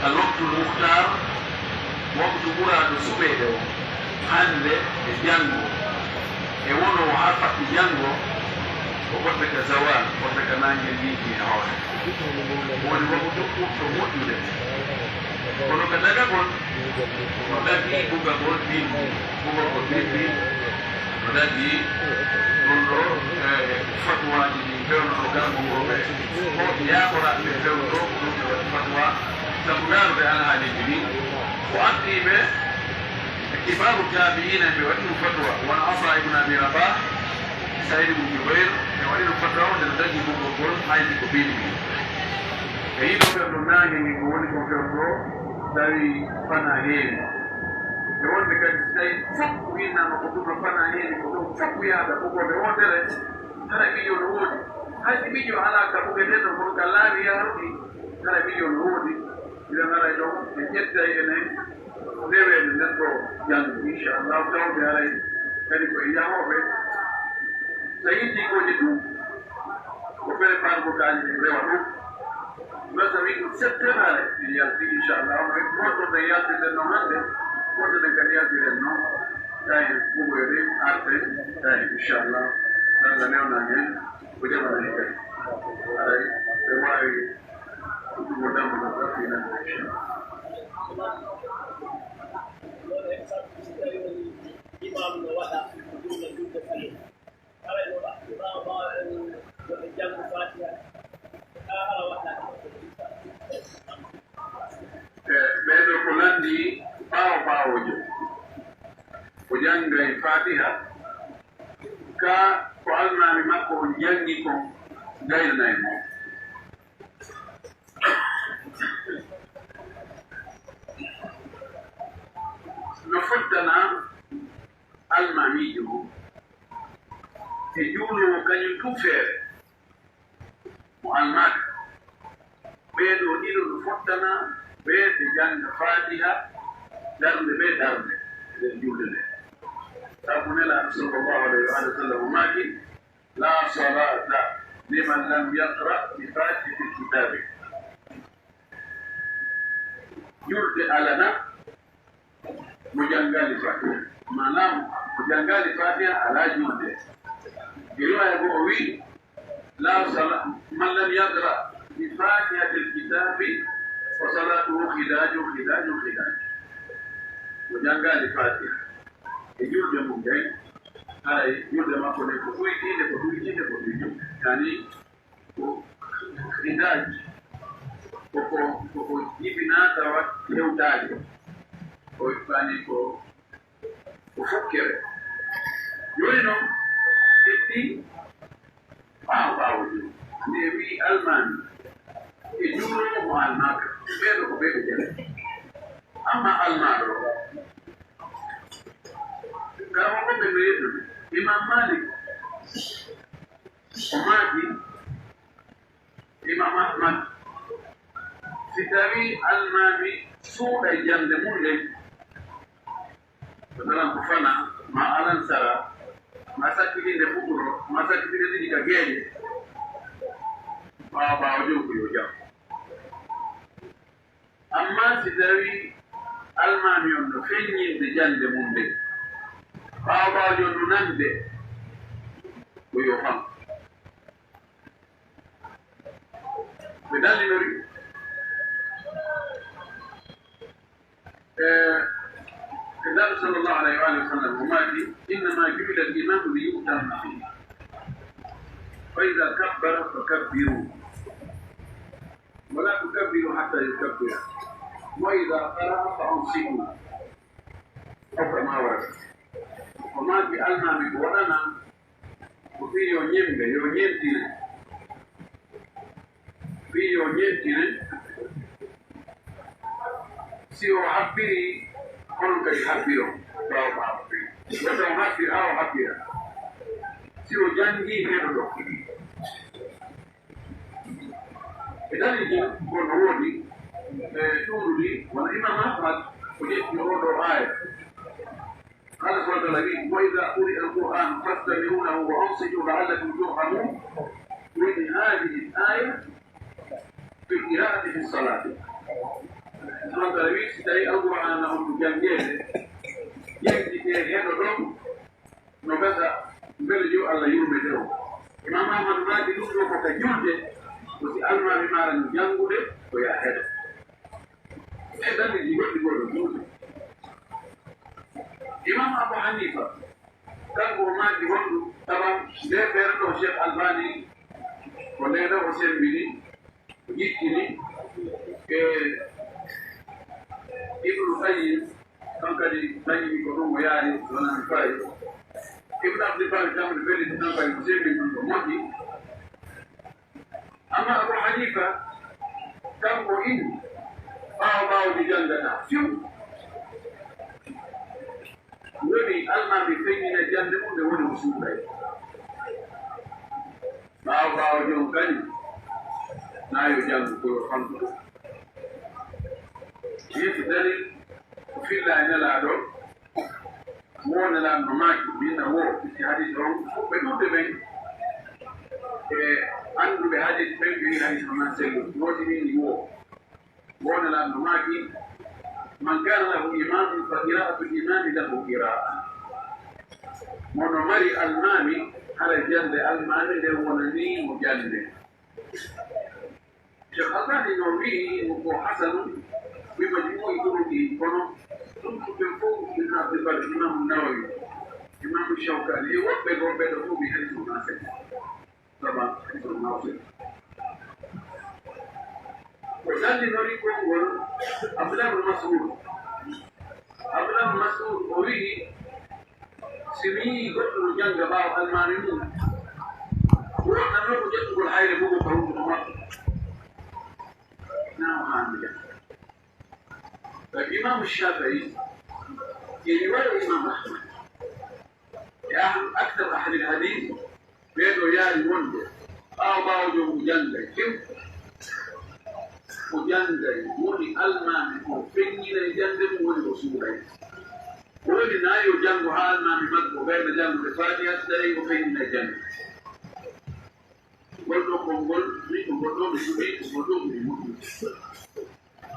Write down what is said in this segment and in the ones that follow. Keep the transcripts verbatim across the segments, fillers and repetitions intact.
Al waqtul mukhtar, waqtu ɓuraaɗo suɓeede o, hannde e janngo, e wonoowo haa fatti janngo, ko fotde ka zawal, fotde ka naange wiiki e hoore. Woni waqtu ɓurɗo moƴƴude. Kono ka dagagol, no dagii bugagol binndi, bugagol binndi, no dagii ɗum ɗo, e fatwaaji ɗi fewnotoo garmugooɓe, ko yaakoraaɓe ɓe fewnotoo ko ɗum ɓe waɗi fatwa, sabu ndaarude alhaaliiji ɗi, ko ardiiɓe e kibaaru taabi'iina ɓe waɗi ɗum fatwa, wano Ataa ibn Abi Rabah, Sa'iid ibn Jubayr, ɓe waɗi ɗum fatwa wonde no dagii bugagol haydi ko binndi. E yiɗo ɓen ɗo naange ngen ko woni ko fewndo tawi fana heewi. E wonde kadi si tawi fof winnaama ko ɗum no fana heewi, ko ɗum fof yaada bugode wootere, hara miijo no woodi. Hay si miijo alaa ka bugeteeɗo kono ka laawi yaruɗi, hara miijo no woodi. Mbiɗa haray ɗon en ƴettay enen reweede nden ɗo janngo, inchallahu, tawde haray kadi ko e yahooɓe. So yii jikooji tun, ko prépargo kaaji ɗin rewa ɗum. Ɗum tawi ko sept heures hare en yalti, inchallah. Hono wonno ɗen yaltirɗen non hannde, wonno ɗen kadi yaltirɗen non. Tawi bugoyo ɗen arten, tawi inchallah. Nanga newnan en, ko jaɓanen kadi. Haray, ɓe waawi ɗum ko dambugal ɗaɓɓinan, inchallah. Imam no waɗa ko ɗum no julde fayi. Kala no waɗa, ɓaawo, ɓaawo, ɓaawo, yo ɓe janngu Fatiha. Kaa hala waɗa. E ɓee ɗoo ko lanndii ɓaawo ɓaawojo, o janngay Fatiha, kaa ko almaami makko on janngi kon gaynanay mo. No fottana almaamiijo on e juuloowo kañum tun feere mo almaaka. Ɓee ɗoo ɗiɗo no fottana ɓe ɓe jannga Faatiha darnde bee darnde e nder julde nde. Sabu Nelaaɗo sallallahu alayhi wa sallam maaki, "Laa salaata liman lam yaqra bi faatihatil kitaabi." Julde alana mo janngaali Faatiha. Maanaam, mo janngaali Faatiha alaa julde. E riwaaya goo o wi'i, "Laa sala-, man lam yaqra bi faatihatil kitaabi fa salaatuhu khidaajun, khidaajun, khidaajun." Mo janngaali Faatiha e julde mum nden, haray julde makko nden ko ɗuytiinde, ko ɗuytiinde, ko ɗuytiinde. Yaani, ko khidaaj, ko, ko, ko, ko jibinaa tawa hewtaali. O ittaani ko, ko fukkere. Jooni noon, ƴetti ɓaawo ɓaawo jooni. Nde wi'i almaami e juuloowo mo almaaka, ɓee ɗoo ko ɓee ɓe janngi. Amma almaaɗo, kala ko ɓe no yettude, Imam Malik, o maaki, Imam Ahmad, si tawii almaami suuɗay jannde mum nden, masalan ko fana, maa alansara, maa sakkitinde futuro, maa sakkitinde ɗiɗi ka geeƴe, ɓaawo ɓaawo jooni ko yo jam. Amma si tawii almaami on no feññinde jannde mum nden, ɓaawo ɓaawo jooni no nande, ko yo fam. Ɓe dallinori, eh, e Nulaaɗo sallallahu alayhi wa alihi wa sallam, o maaki, "Innama ju'ila al-imamu li yu'tamma bihi. Fa idha kabbara fakabbiru. Wa la tukabbiru hatta yukabbira. Wa idha qara'a fa ansitu." Aw kama warada. O maaki, almaami ko waɗanaa ko fii yo ñemmbe, yo ñentine. Fii yo ñentine. Si o habbiri, onon kadi habbiro. Ɓaawo ɓaawo. Wota o habbir, haa o habbira. Si o janngii, heɗoto. E dalil ɗin, ko no woodi, e ɗuuɗuɗi, wano Imam Ahmad, o ƴetti oo ɗoo aaya. Qala sallallahu alayhi wa sallam, "Wa idha quri'a al-Qur'anu fastami'u lahu wa ansitu la'allakum turhamun." Wa in hadhihi al-aya في القراءة في الصلاة. Ɗum tawi si tawi Alqur'aana on ko janngeede, janngi e heɗo ɗon, no gasa mbele yo Allah yurmete o. Imam Ahmad maaki ɗum ɗo ko ka julde, ko si almaami maara no janngude, ko ya heɗo. E dalilji goɗɗi goɗɗo julde. Imam Abu Hanifa, kanko o maaki honɗum, tawa nde feere ɗo Cheikh Albani, ko nde ɗo o sembini, o jiɗɗini, e Ibnu Qayyim, kan kadi dañi ko ɗum o yaari, wonani faayi. Ibnu Abdul Barr kam ne feli tan kadi ko sembini ɗum ko moƴƴi. Amma Abu Hanifa, kanko inni, ɓaawo ɓaawo mi janngata few. Woni almaami feññina jannde mum, nde woni o suuɗay. Ɓaawo ɓaawo joom kadi, na yo janngu ko yo fanɗu. Yeeso dalil, ko filla e Nelaaɗo, mo Nelaaɗo no maaki, min na wo, itti hadis on, ɓe ɗuuɓɓe ɓen, e annduɓe hadis ɓen, ɓe wi'i hadis on na sellu, wooti min ni wo. Wonanaɗo maaki, من كان له إمام فقراءة الإمام له قراءة. Mo no mari almaami, hara jannde almaami nden wonanii mo jannde. Cheikh Albani no wi'i ko hasanun, bi majmu'i turuqihi, kono ɗum ko ɓen fof Ibn Abdul Barr, Imam Nawawi, Imam Shawkani, e woɓɓe goo ɓe ɗo fof ɓe hadis on na selli. Saba, ko mawɓe. O sallinori konngol Abdullah ibn Mas'ud. Abdullah ibn Mas'ud o wi'i, si mi yi'i goɗɗo no jannga ɓaawo almaami mum, woɗɗanno ko ƴettugol hayre mum ko hunduko makko. Na o haani jannga. Imam Shafi'i, e riwaya Imam Ahmad, e ahlu, akthar ahli hadith, ɓee ɗo yaari wonde ɓaawo ɓaawo joom o janngay, kew o janngay, woni almaami o feññinay jannde mum, woni o suuɗay. Woni na yo janngo haa almaami makko ɓeyda janngude Faatiha, si tawi o feññinay jannde. Ngol ɗoo konngol, min ko ngol ɗoo mi suɓii, ko ngol ɗoo mi moƴƴi.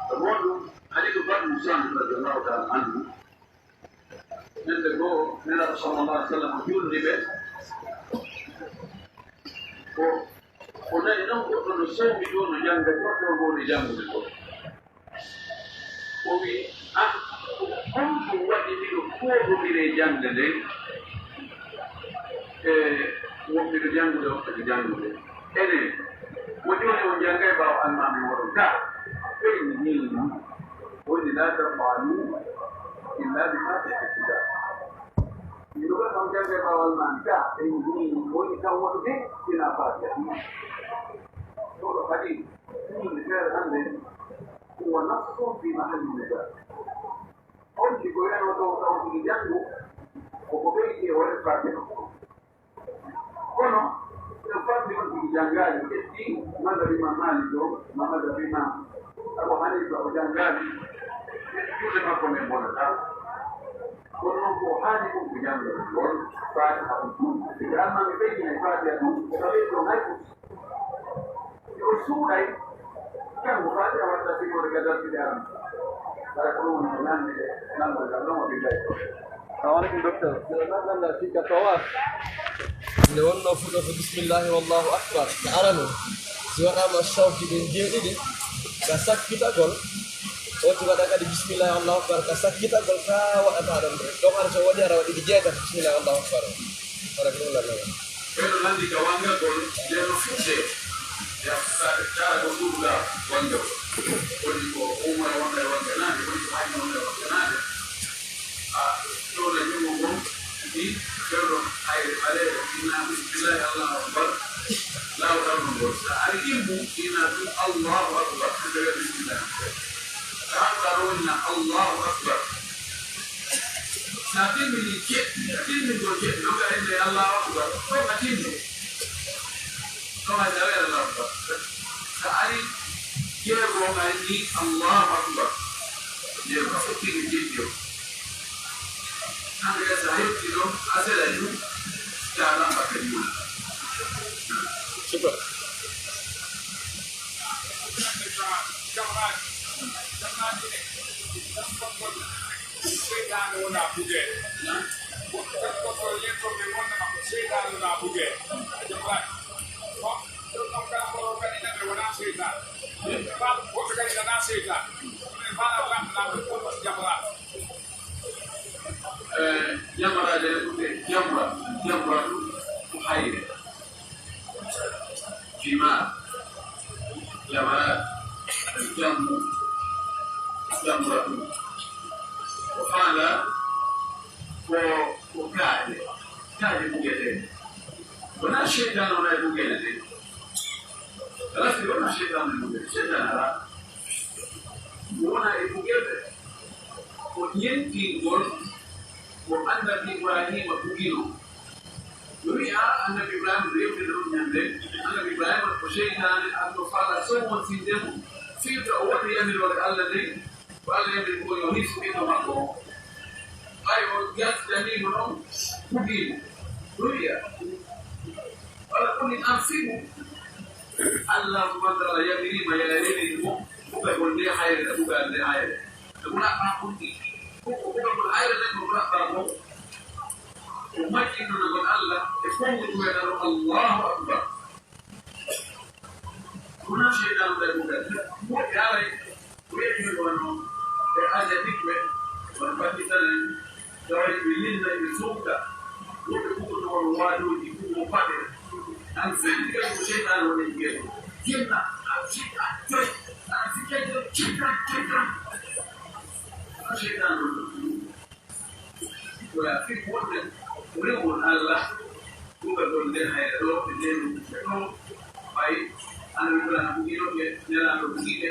Ko ɗum, hadiisu Badru Saamit radiyallaahu ta'aalaa anhu. Ñande goo, Nelaaɗo sallallaahu alayhi wa sallam juulni ɓe. Ko, o nani noon goɗɗo no soomi ɗoo, no jannga ɗoo, ɗoo ngoni janngude ɗoo. O wi'i, "Ah, honɗum waɗi miɗo fooɗondire jannde nden? E, won miɗo janngude, on kadi janngude. Enen, mo jooni on janngay ɓaawo almaami oɗon ka?" Ɓe inni, o inni, "La taf'alu illa bi Faatihatil kitaab." Miɗo waɗa on janngay ɓaawo almaami ka? Ɓe inni, o inni, "Kan waɗude, sina Faatiha." Ɗoo ɗoo kadi, ɗum feere hannde. Huwa nassun fi mahalli niza. On tigi ko wiyano ɗo, taw tigi janngu, ko ko ɓeydii e hoore Faatiha. Kono, so Faatiha on tigi janngaali, ƴetti mazhab Imam Maalik ɗo, ma mazhab Imam Abu Hanifa o janngaali, ƴetti juuɗe makko nden bonata. Kono noon ko haani ɗum ko janngude ɗon Faatiha on tun. Tigi almaami ɓeydinay Faatiha tun, ko ka ɓeydi ɗon hay fus. Yo suuɗay, kanko Faatiha watta simoore ka dartinde aran. Bara ko ɗum woni ko nande e nandal ngal ɗon o billay ko. Salamu aleykum, docteur. Miɗo nanndal fii ka tawaaf. Nde wonnoo fuɗɗoto bismillahi wallahu akbar. Ka arano, si waɗaama sawki ɗin jeeɗiɗi, ka sakkitagol, woti waɗa kadi bismillahi wallahu akbar, ka sakkitagol, ka waɗata ɗon. Ɗon ara so waɗi ara waɗi ɗi jeetati, bismillahi wallahu akbar. Hara ko ɗum lanndal. Ɓe no lanndi ka wangagol, nden no fitte. Ya, sa-, kala ko ɗuuɗa wangagol. Woni ko umra wonda e wanganaade, woni ko hajji wonda e wanganaade. A, ɗo na junngo ngon, ɗi, fewɗo hayre ɓaleere, inna bismillahi, Allahu akbar. Laawol ɗan no ngol. Sa ari ɗimmu, inna ɗum Allahu akbar. Ɗum ɓe bismillahi. Sa haɓɓa ɗo inna Allahu akbar. Sa timmini jeɗɗi, a timmini ɗo jeɗɗi, ɗo ka inde Allahu akbar, ɗo ka timmi. Ɗo hay tawi Allahu akbar. Sa ari jeego, a inni Allahu akbar. Jeego, a fottini jeɗɗi o. Hande sa hetti ɗo, a sela ɗum, ta lamba ka juula. Super. Jamraaji, jamraaji ne, tan kokkol seytaane wonaa bugeede. Woɓɓe tan kokkol yettoɓe wonde makko seytaane wonaa bugeede. Jamraaji. Bon, ɗum ɗon kala ko ɗo kadi nande wonaa seytaane. Yimɓe faal, woɓɓe kadi nganaa seytaane. Ɗum en faala lamɓe lamɓe fof jamraaji. Eh, jamraaji ne ɗum ɓe jamra, jamra ɗum ko hayre. Jima, jamarat, jammu, jamratu. Ko faala ko, ko kaaƴe, kaaƴe bugeteeɗe. Wonaa seytaane, wonaa e bugeede de. Rafi wonaa seytaane e bugeede, seytaane alaa. Wonaa e bugeede. Ko ƴentingol ko Annabi Ibraahiima buginoo. No wi'a Annabi Ibraahiima rewde ɗum ñande, Annabi Ibraahiima ko seytaane arno faala sowonsinde mo, firta o waɗi yamiroore Allah nden, ko Allah yamiri ko yo his ɓiɗɗo makko o. Hay o yaltidanii mo noon, bugii mo. No wi'a, wala koni an sibu, Allah, subhaanahu wa ta'aala, yamiriima, yamiri mo, bugagol nde hayre, bugagol nde hayre. Ɗum wona ɓaakundi. Ko, ko, ko, ko hayre nden ko wona ɓaakundi. Ko majjinɗo ngol Allah e konnguɗo weeɗaɗo Allahu Akbar. Ɗum wona seytaane ɓe ɗum ɓe. Moƴƴi haray, weeɓi wano ɓe ajabiɓe, wano Pakistan en, tawa ɓe linda, ɓe sowta. Woɓɓe kuɓoto wano waadooji, kuɓo paɗe. An sendi kadi ko seytaane woni e geɗo. Jinna, an seytaane, an seytaane, seytaane, seytaane. An seytaane woni ɗum. Ko ya fi wonde rewol Allah, kuɓe ɗon nder hayre ɗo, ɓe nder ɗum ɓe ɗo, ɓay, ana wi ɗon, ana bugiɗo ɓe, Nelaaɗo bugiɓe,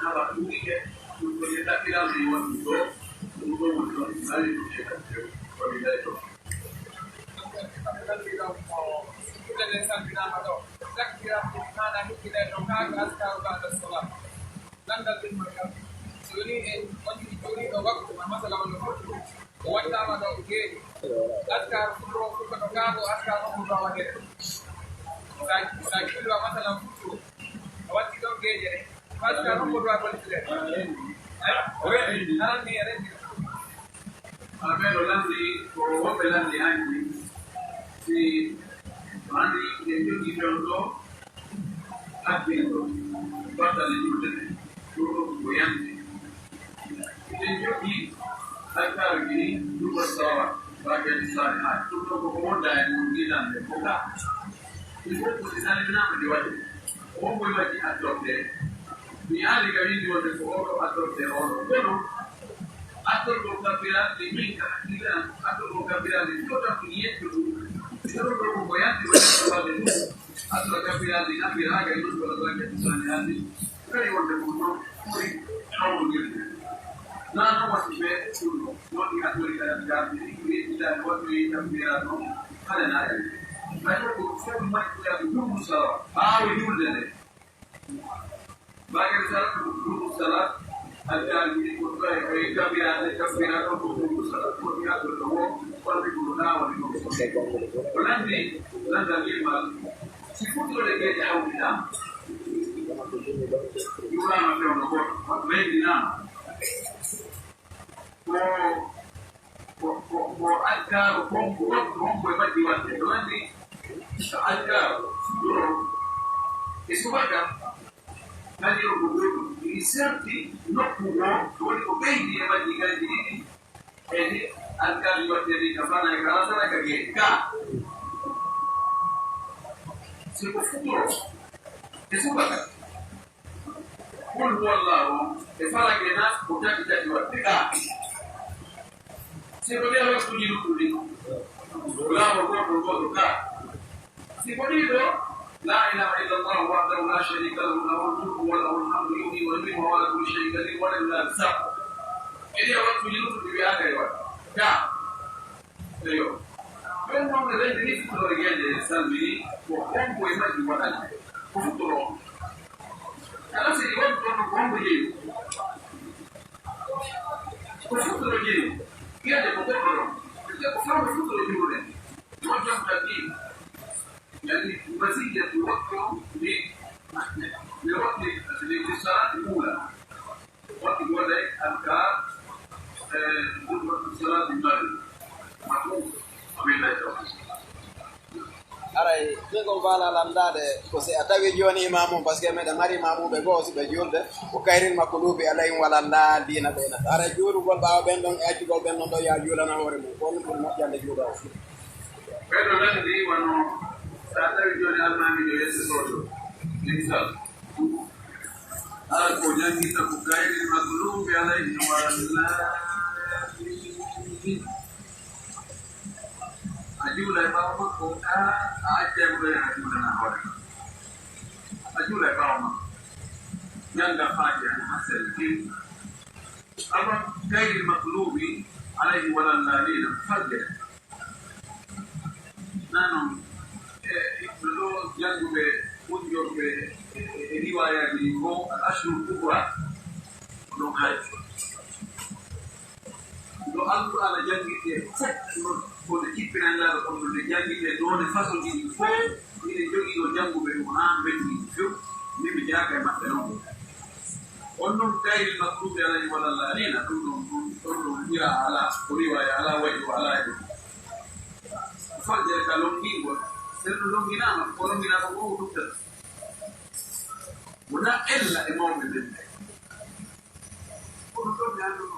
haɓa bugiɓe, ɗum ko nde ɗaɓɓiral mi woni ɗo, ɗum ɗo woni ɗon, mari ɗum e ɗaɓɓiral, ko mi lay ɗo. Ɗum ɗo salminaama ɗo. Takbiratul ihana hikkinay ɗo kaa ko askaaru ba'da salam. Lanndal ɗin man kam, so wonii en on tigi jooɗiiɗo waktu man, masala on no fof, o waɗtaama ɗo ko geeƴe. Askar futuro, fuɗɗoto kaa ko askar on ɗo waɗede. Sa, sa juuli wa masala futuro, a watti ɗon geeƴe ɗe. Askar on ɗo waɗtude. Aran ni, aran ni. Amen, o lanndi, ko woɓɓe lanndi hanki, si o anndi en jogii ton ɗo, hakkilɗo, battane julde ɗe, ɗum ɗo ko yande. Eɗen jogii alkaaru jini, ɗum ko sawa, baakaaji saalihaat, ɗum ɗo ko wonda e mum, ɗiɗande, ko ka. Il faut que si salminaama ɗi waɗde, ko hombo e majji attorde, mi aali ka windi wonde ko oɗo attorde, oɗo. Kono, Attol ko kabbiraade min ka hakkille am, attol ko kabbiraade ɗo tan ko yetto ɗum. Ɗo ɗo ko ko yande wonde ko waɗde ɗum. Attol kabbiraade kabbiraaka e ɗum ko ɗo ɗo jatti sani hande. Kadi wonde ko ɗo ɓuri hawrondirde. Naa no wasi ɓe ɗum ɗo. Woni attol ka garde ɗi ko yettitaade waɗɗo e kabbiraade ɗum. Hade naa e. Kadi ko fof majji ko ɗum salawa. Ɓaawo julde nde. Baakir Sala, ɗum ɗum Sala, alkaali ko tawi o e kabiraade, kabiraade on ko ɗum ɗum Sala, ko ɗum yaɗo ɗo wo, wonde ko ɗum ɗaa woni ɗum. O lanndi, lanndal yimmal, si fuɗɗoode geeƴe hawtinaama, yuuraama fewndo gooto, mayndinaama. Ko, ko, ko, ko alkaaro, ko, ko, ko, ko e majji waɗde. No anndi, so alkaaro, ɗo, e subaka, kadi o ko gootum. Ɗi serti nokku goo, woni ko ɓeydi e majji kanji ɗiɗi. E ni alkaali waɗde ni ka fana e kala sara ka gee. Ka. Si ko futuro. E subaka. Kul huwallahu. E falak e nas ko tati tati waɗde ka. Si ko nder waktuji luttuɗi. Laawol gootol gootol ka. Si ko ɗiɗo, لا إله إلا الله وحده لا شريك له، له الملك وله الحمد يحيي ويميت وهو على كل شيء قدير ولله الحمد. Ede waktuji luttuɗi wi'aaka e waɗa. Ka. Eyo. Ɓen non ɓe renndi ni fuɗɗoore geeƴe salmini ko honko e majji waɗani. Ko fuɗɗoro on. Kala si ɗi waɗi ɗon ko honko jeyi. Ko fuɗɗoro jeyi. Geeƴe ko goɗɗo ɗon. Ko fewndo fuɗɗoro juuɗe. Ɗum jam tagi. Yani, masija ɗi waɗɗo ni, ɓe waɗɗi, ɗi, ɗi salaati ɗum. Landaade ko si a tawi jooni imaamu, parce que meɗen mari imaamuɓe goo, si ɓe juulde, ko kayril makluubi alayhim wala laalliina ɓe nata. Hara juulugol ɓaawo ɓen ɗon e accugol ɓen ɗon ɗon, ya juulana hoore mum, ko ɗum ɓuri moƴƴande juuloowo. Ɓen ɗo lanndi wano, si a tawi jooni almaamiijo yeeso soojo, misal, hara ko janngita ko kayril makluubi alayhim wala laalliina. A juula e ɓaawo makko, a, a accay mo ɗo, a juulana hoore ma. A juula e ɓaawo makko. Jannga Faatiha haa sella. Amma kayril makluubi alayhim wala laalliina, fajjere. Nanon, e, no ɗo jannguɓe, wonjorɓe, e, e, e riwaayaaji ɗi ko al ashhurul kubra, ko ɗon haray. No Alqur'aana janngirtee fof, no, ko nde kippinannaaɗo on, no nde janngirtee, noone façon ji ɗi fof, miɗen jogii ɗo jannguɓe ɗum haa mbeddi ɗum few, min mi jaaka e maɓɓe noon. On noon, kayril makluubi alayhim wala laalliina, ɗum ɗon, ɗum ɗon, ɗum wiya alaa, ko riwaaya alaa, wayi ko alaa e ɗum. Fajjere ka lonngingol, sen no lonnginaama, ko lonnginaama ko o ɗuftata. Wonaa ella e mawɓe ɓen ɓe. Ko ɗum ɗon mi annduno.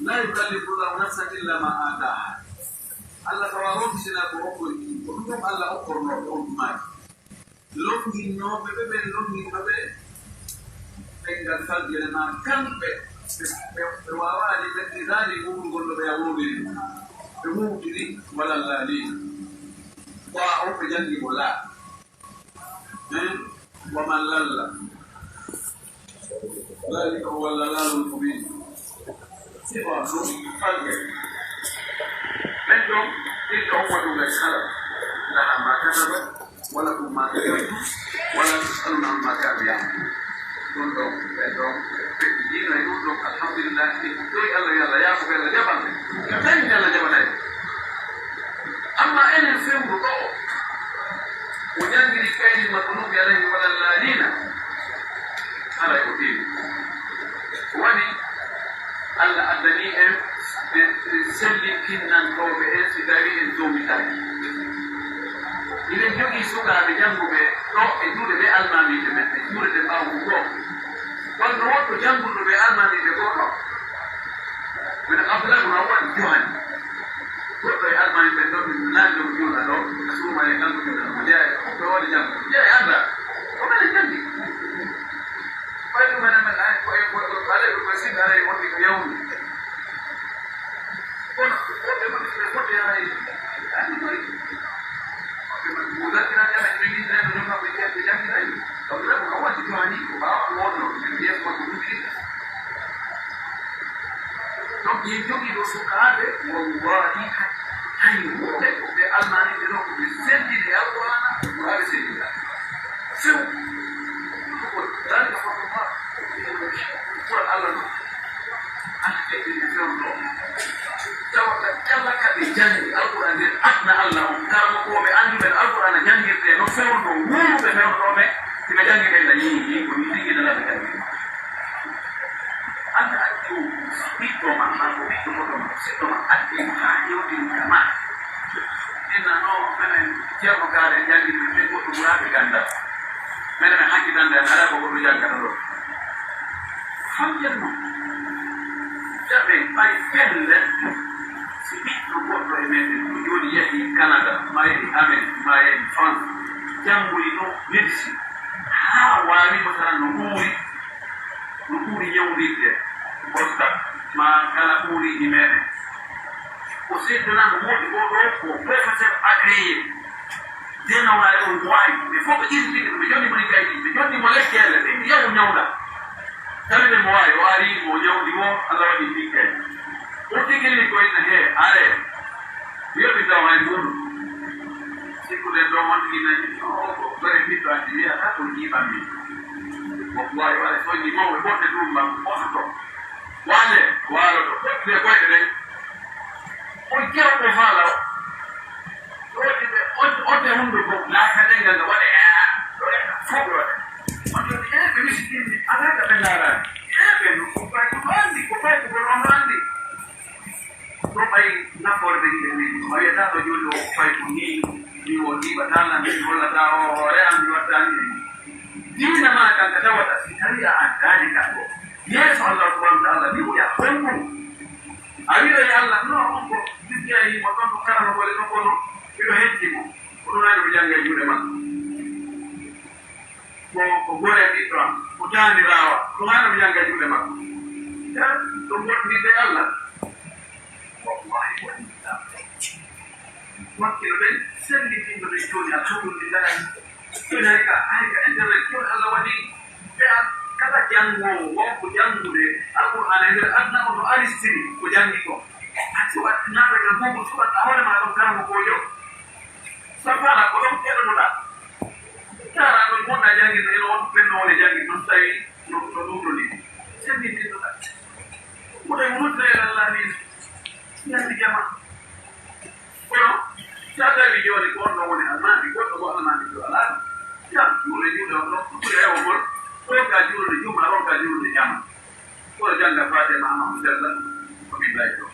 Laa yukallifu Llaahu nafsan illaa maa aataahaa. Alla tawa ronkinaa ko okkoy ɗum. Ko ɗum ɗon Alla okkornoo ɓe on maaji. Lonnginnooɓe ɓe, ɓen lonnginnooɓe ɓe, ɓe ngal fajjere maa kamɓe, ɓe, ɓe, ɓe waawaali ɓe ɗiɗaali wuurugol no ɓe a wuuriri. Ɓe wuurtiri wala laalii. Ko a on ɓe janngi mo laa. Eh? Wa man lalla. Daalika huwa llaalaalul mubiin. Sifa ɗum falɓe. Ɓen ɗon, tilka ummatun qad khalat, lahaa maa kasabat, wa lakum maa kasabtum, wa laa tus'aluuna ammaa kaanuu ya'maluun. Ɗum ɗon, ɓen ɗon, ɓe diino e ɗum ɗon, alhamdulillah, ɓe ɗoy Allah, yo Allah yaafo ɓe, Allah jaɓan ɓe. Ɓe tawi Allah jaɓanay ɓe. Amma enen fewndo ɗo, o janngiri kayril makluubi alayhim wala llaalliina, haray o tewi. Ko waɗi Allah addani en ɓe, ɓe sellinkinnantooɓe en si tawii en jowmitaaki. Hiɗen jogii sukaaɓe jannguɓe ɗo e juuɗe ɓe almaamiiɓe men, ɓe juulete ɓaawo ɗum ɗo. Kono no woɗɗo jannguɗo ɓe almaamiiɓe goo ɗo. Minen Abdullah ibn Awwal Juhani. Goɗɗo e almaami ɓen ɗon, min naati ɗon juula ɗo, suuma e kanko juula, mo jeyaa e ɗum, ɓe waɗi jam, jeyaa e anndaa. Ko menen janngi. Ɓay ɗum menen men, ay, ko e, ko e, ko alay, ko e sinno aray wonde ko yawnde. Kono, wonde ko ɓe foti aray, anndi koy. Mo dartinaa jam e ɓe min, ɓe ɗum, ɓe janngi, ɓe janngi, ay. Abdullah ibn Awwal Juhani, ko ɓaawo ɗum wonno, yeeso makko ɗum ɗiɗi. Donc, yen jogii ɗo sukaaɓe, wallahi, hay, hay huunde ko ɓe almaami ɓe ɗo, ko ɓe seddini e Alqur'aana, ko Qur'aana seddini. Few. Ko daalika fadlullah. Ko Qur'aan Allah no. Andi ɓe ɓe few ɗo. Tawata kala ka ɓe janngi Alqur'aan nden aduna Allah on, karamokooɓe annduɓe no Alqur'aana janngirtee, no fewndo, wuuruɓe fewndo ɓe, si ɓe janngi ɓe, ɓe yii, yii, ko nii tigi nana ɓe janngi. Hannde addi o ɓiɗɗo ma, maa ko ɓiɗɗo goɗɗo ma, siɗɗo ma, addi mo haa hewtini ka ma. Inna no menen Ceerno Kaare janngi ɓe, ɓe goɗɗo ɓuraaɓe ganndal. Menen men hakkitande en alaa ko goɗɗo janngata ɗo. Fam Ceerno, jaɓe ɓay pelle, si ɓiɗɗo goɗɗo e meɗen ko jooni yahi Canada, maa yahi Amérique, maa yahi France, janngoyi ɗo médecine, haa waawi masalan no ɓuuri, no ɓuuri ñawndirde prostate, maa kala ɓuuriiji meɗen. O seddanaama moodi oo ɗoo ko professeur agréé. Denowaare on waawi. Ɓe fof ɓe ƴettitike, ɓe jonni mo liggayji, ɓe jonni mo lekkeele, ɓe mbi, "Yahu ñawnda." Tawi ɓe mo waawi, o ari, mo ñawndi mo, Allah waɗi liggay. O tigi liggoyna he, are. Yoɓi taw hay mum. Sikkude ɗo wonti nayi, o, ko ɓere ɓiɗɗo addi wiyata ko jiiɓan mi. Ko waawi waɗa soñi mawɓe ɓorɗe ɗum ma, ɓornoto. Waale, waaloto, ɓe koyɗe ɗen. On kewɓe faala o. Ɗo ɗi ɓe on, on te hunduko, laaka ɗen ngal waɗa, aa, ɗo ɗen fof ɓe waɗa. On ɗon, ee, ɓe misiɗinɓe, alaa ka ɓe ndaaraani. Ee, ɓe no, ko fay ko ɗo anndi, ko fay ko ɗo on anndi. Ɗo ɓay nafoore ɓe yimɓe men. O hoore an mi wattaani en. Diina maa kan ka tawata si tawi a addaani kan ko. Yeeso Allah subhanahu wa ta'ala ni o yaha honɗum. A wi'oy Allah no on ko mi jeeyi mo ɗon ɗo karama gole ɗo kono miɗo heddi mo. Ko ɗum haɗi mi jannga e juuɗe makko. Ko ko gore ɓiɗɗo am. Ko taaniraawa. Ɗum haɗi mi jannga e juuɗe makko. Ya, ɗum woɗɗinde Allah. Wallahi waɗi. Wakkilo ɗen, sellitino ɗen jooni, alhamdulillahi. Jooni hay ka, hay ka internet, jooni Allah waɗi, ɓe a-, kala janngoowo, wonko janngude Alqur'aana e nder aduna o no aristiri ko janngi ko. A suɓat, naata ka Google, suɓat a hoore ma ɗon karamokoojo. So faala ko ɗon keɗotoɗaa. Taara ɗon wonɗa janngirde, ene won ɓen no woni janngi ɗon, so tawi no, no ɗum ɗoni. Sellitino ɗa. Ko ɗen wonde e Allah ni, ñande jama. Kono, so a tawi jooni ko on ɗon woni almaami, goɗɗo ko almaami ɗo alaa ɗum. Jam, juulde, juulde on ɗon, ko ɓuri hewogol, ko ronka juulde juma, ronka juulde jama. Ko jannga Faatiha ma, ma sella, ko billahi ɗo.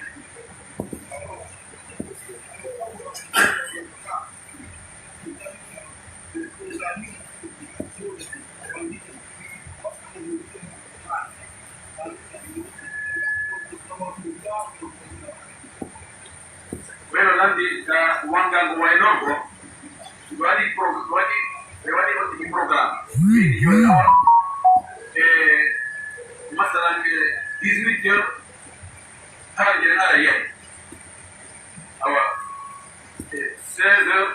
Ɓeɗo lanndi ka wannga ngo waynoo ngo, ɓe waɗi pro-, ɓe waɗi, ɓe waɗi on tigi programme. Ɓe jooni awa, e masalan, ɓe dix-huit heures, hara jere nara yeeso. Awa, e seize heures,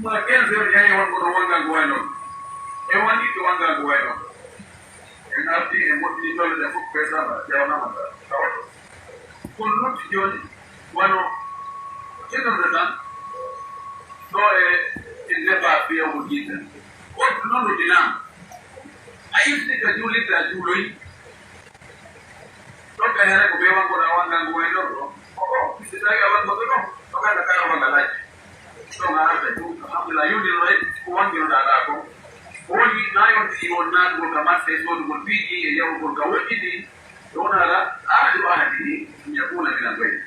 ma quinze heures, yahi won ko ɗo wannga ngo waynoo. E wanngi to wannga ngo waynoo. En arti, en moƴƴini tolle ɗen fof, ɓe saba, jawnama, tawato. Kono lutti jooni, wano, tenirde tan, ɗo e, e ndefa fiyawgo jiɗɗa. Woɗɗo noon no dinaama. A irti ka juulirde, a juuloyi. Ɗon ka here ko ɓe wangoɗa wannga ngu waynoo ɗo. O, o, si tawi a wanngoto ɗo, ɗo kala kala walla lajje. Ɗon a arta ɗum, alhamdulillah, yondiroɗa e ko wangiroɗa ɗa ko. Ko woni na yonti on naatugol ka marché e soodugol piiji e yahugol ka woɗɗi ɗi, ɗon ala, aadu ahadi ni, yakuna min al-bayt.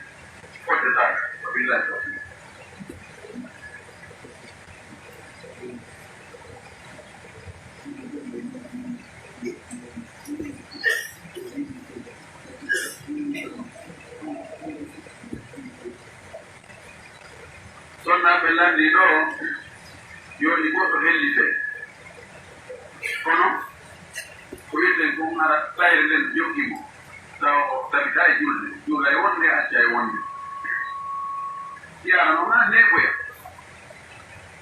Fodde taaka, wa billahi tawfiq. Sonnaaɓe lanndii ɗo, jooni goɗɗo hellitee. Kono, ko wiyeten kon hara tayre nden jokki mo, tawa o tabitaa e julde, juula e wonde, acca e wonde. Yaara noon haa neeɓoya.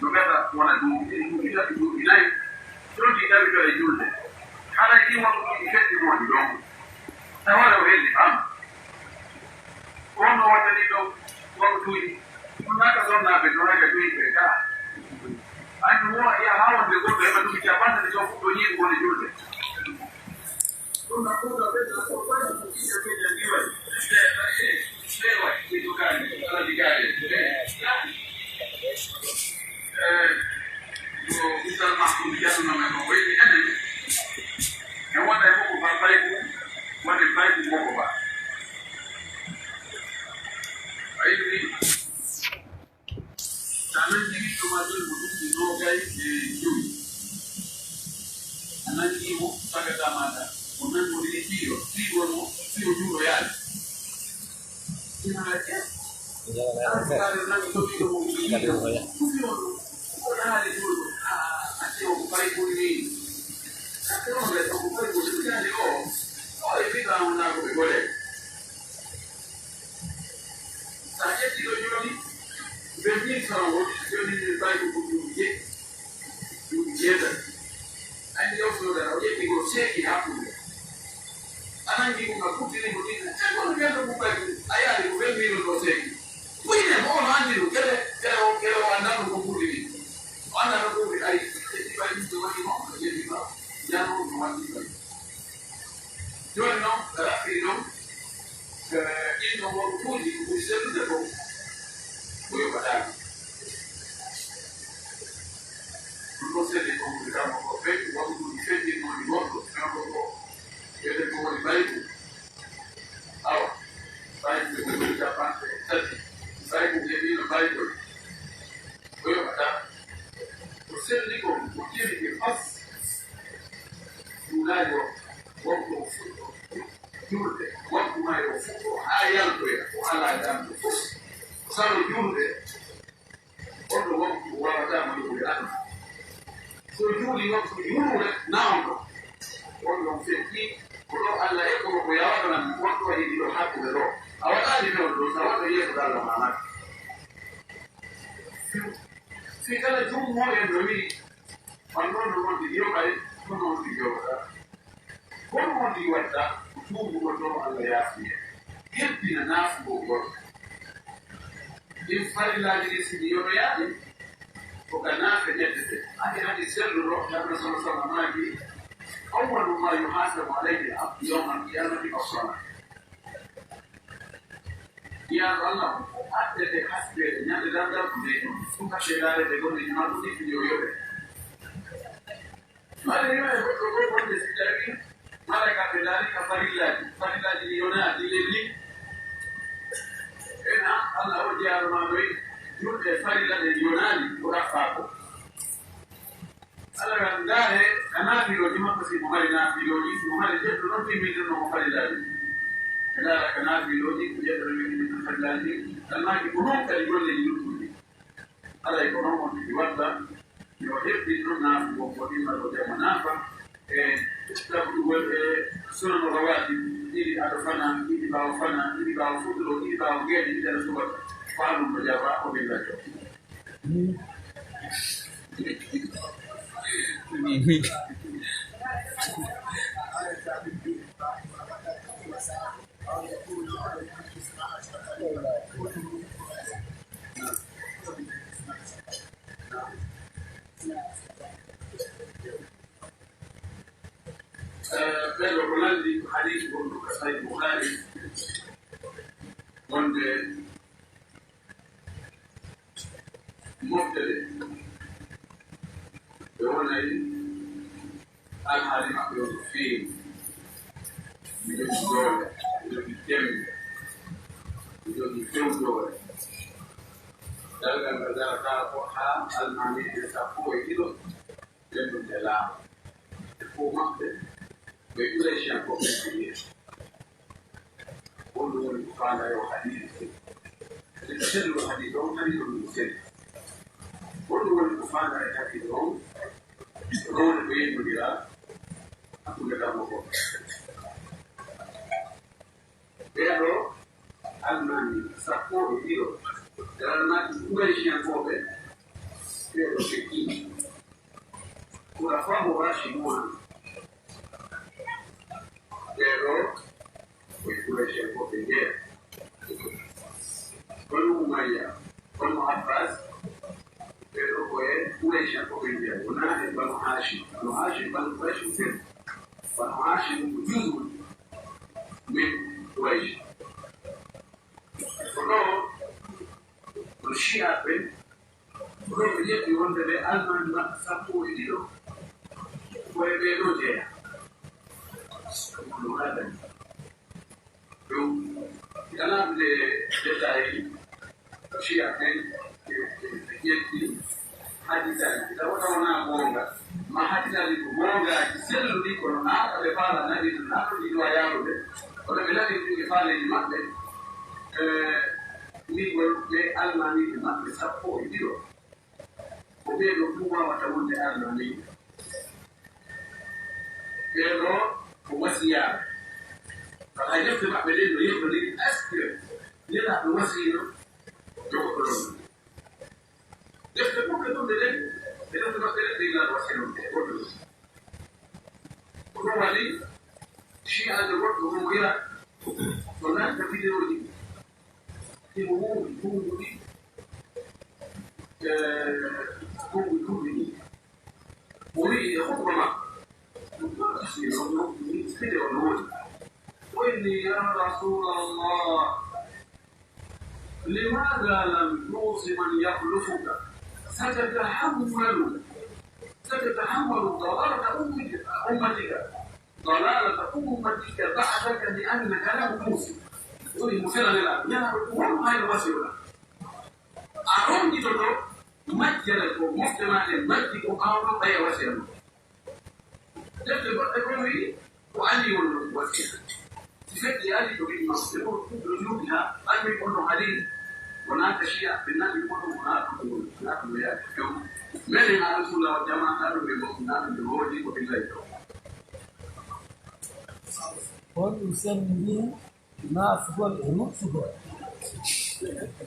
No gasa wona duuɓi ɗiɗi, duuɓi tati, duuɓi nayi. Ɗon ɗi tawi to e julde. Haray ɗi wonko ɗi feƴƴi moodi ɗon. Taware o helli fam. Ko honno wattani ɗon waktuuji? Ɗum naata sonnaaɓe ɗon hay ka joyi ɓe ka. Anndi wo ya haa wonde goɗɗo heɓa duuɓi capanɗe ɗiɗi so fuɗɗo ñiiɓugol e julde. Sa nanngi ɓiɗɗo ma debbo duuɓi noogay e jowi, a nanngi mo sagata maɗa, o nanngondiri fiyo, fiyo mo, fiyo juuɗo yaade. Ina e, an saare nangi to ɓiɗɗo mo fiyo, fiyo ɗum, o yaade juuɗo, a, a, a tewo ko fay ɓuri ni. Sa tewo nde ko fay ɓuri ni, yaade o, o e fiɗa on naa ko ɓe gole. So a ƴetti ɗo jooni, vingt mille francs woni jooni, min mbawi ko duuɓi jeeɗi, duuɓi jeetati. Anndi o soodata, o ƴetti ko seeki hakkunde. A nangi ɗum, a kuttini mo ɗin, e kono ɓen ɗo mbawi ɗum, a yaari ko vingt mille ɗo seeki. Fuyne mo, on anndi ɗum, kele, kele o, kele o annda ɗum ko ɓurɗi ɗin. O annda no ɓurɗi, ari, ƴetti ɓay ɗum ɗo waɗi mo, o ƴetti ma, jano ɗum waɗi ɓay. Jooni noon, raɓɓi noon, eh, ɗin ɗon waktuuji ko ɓuri sellude ko, ko yoɓataake. Ɗum ɗon selli ko ɓuri kamma ko ɓe waktuuji feƴƴinooɗi goɗɗo, kanko ko wiyetee ko woni baygu. Awa, baygu ko ɓuri capanɗe tati, baygu heɓiino baygol. Ko yoɓata. Selli ko ko tiri e fas. Ɗum laaji o, wonko o fuɗɗo juulde, wonko maa yo fuɗɗo haa yaltoya, o alaa ganndo fof. Salo juulde, on ɗo wonko o waawataa mo yoɓude Allah. So juuli wonko yurude na on ɗo. On ɗon fekki ko ɗo Allah e ko ko yawata nan, on ɗo e ɗiɗo hakkunde ɗo. A waɗaani ɗon ɗo, sa waɗɗo yeeso Allah ma makka. Si kala jummo en no wi'i, on noon no wonde yoɓay, kono on ɗi yoɓata. Kono on ɗi watta, ko tuubu ko ɗo Allah yaafiye. Hebbina naafugol ngol. Ɗin farillaaji ɗin si ɗi yoɓoyaali, ko ka naafe ƴettete. Hade hade selluɗo, Nabi sallallahu alaihi wasallam maaki, "Awwalu ma yuhasabu alayhi al-abdu yawma al-qiyamati as-salah." Yaa Allah, ko addete hasbeede ñande dargal ko ɗum hakke ndaarede golle ji maa ɗum ɗi yo yoɓe. Mari yo e goɗɗo goo wonde si tawi malaykaaɓe ndaari ka farillaaji, farillaaji ɗi yonaa, ɗi lelli. Ena Allah o jeyaano maa noy, julɓe farilla ɗen yonaani, ko ɗaɓɓaa ko. Alla wiya, ndaare ka naafilooji makko, si mo mari naafilooji, si mo mari jeɗɗo noon timminirno mo farillaaji. Ɓe ndaara ka naafilooji, ko jeɗɗo no timminirno farillaaji, tan maaki ko noon kadi golleeji luttuɗi. Alay ko noon on tigi watta, yo heɓɓin ɗum naafugol ko ɗimma ɗo jamma naafa, e taɓɗugol e sunan rawatib, ɗiɗi ado fana, ɗiɗi ɓaawo fana, ɗiɗi ɓaawo futuro, ɗiɗi ɓaawo geeɗe, ɗiɗi ado subaka, faa ɗum no jaaba, o ɓe ngacco. Eh, ɓen ɗo ko lanndi ko hadiis gonɗo ka Sahih Bukhari, wonde mofte ɗe, ɓe wonay alhaali maɓɓe on ko feewi. Mi jogii doole, mi jogii jembe, mi jogii fewjoore. Dargal ngal darata ko haa almaamiiɓe sappo e ɗiɗo, ɓen ɗum ɓe laamu. E fof maɓɓe, ɓe Qurayshiyankooɓe ɓe yeeso. Honɗum woni ko faandaa e oo hadiis? Ɓe selluɗo hadiis on, hadiis on no selli. Honɗum woni ko faandaa e hadiis on? Rowde ko yejjondira hakkunde kamɓe fof. Ɓee ɗoo almaami sappo e ɗiɗo, darannaaɓe Qurayshiyankooɓe, ɓee ɗoo feccii. Khulafa'u Rashiduna, ɓee ɗoo ko e Quraysh en fof ɓe jeeya. Banu Umayya, Banu Abbas, ɓee ɗoo ko e Quraysh en fof ɓe jeeya. Wonaa e Banu Hashim. Banu Hashim, Banu Quraysh en fof. Banu Hashim ko juz'un min Quraysh. Ko ɗoo, kono Shi'a ɓen, ko ɗoo ɓe ƴetti wonde ɓe almaami maɓɓe sappo e ɗiɗo, ko e ɓee ɗoo jeyaa. Ɗum haɗani. Ɗum, si alaa nde détail, Shi'a ɓen, ɓe, ɓe, ɓe ƴetti hadisaaji, tawa tawa wonaa goonga, ma hadisaaji ko goongaaji, selluɗi, kono naa ko ɓe faala naɓi ɗum, naa ko ɗi ɗo yaarude, kono ɓe naɓi ɗum e faaleeji maɓɓe, eh, wi'gol ɓe almaamiiɓe maɓɓe sappo e ɗiɗo. Ko ɓee ɗoo ɗum waawata wonde almaamiiɓe. Ɓee ɗoo ko wasiyaaɓe. Kala defte maɓɓe ɗen no yewtondiri, est-ce que Nelaaɗo wasiino yo goɗɗo ɗon? Defte ɓurɗe ɗum ɗe ɗen, e defte maɓɓe ɗen, ɓe Nelaaɗo wasiino ɗum, goɗɗo ɗum. Ko ɗum waɗi Shi'aajo goɗɗo Mughira, o nanta videoji, himo wuuri, wuuri, eh, wuuri, wuuri ni. O wi'i e khutba makko, ɗum ɗo kasi, no, no, ni, video no woni. O inni, "Ya Rasulallah, لماذا لم توص من يخلفك؟ ستتحمل، ستتحمل ضلالة أمك، أمتك، ضلالة أمتك بعدك لأنك لم توص." Woni mo fela nela, nela ko won hayno wasiyuɗa. A ronnditoto mo Majjere ko mofte maa ɗen majji ko ɓaawo ɗon ɓaya wasiya non. Defte goɗɗe kon wi'i ko Ali woni ɗon wasiya. Si feƴƴi Ali ko wi'i makko, ɓe ɗo ɗo juuɗi haa ɓanni kon no Halil. Wonaa ka Shiya, ɓe naɓi kon ɗon, wonaa ɗum ko woni, wonaa ɗum ɓe yaade few. Menen Ahlu Sunna wal Jamaa, ɗum ɓe goɗɗi, ɗum ɓe hoodi ko ɓe ngayi ɗo. Honɗum senndirii naafugol e ruttugol?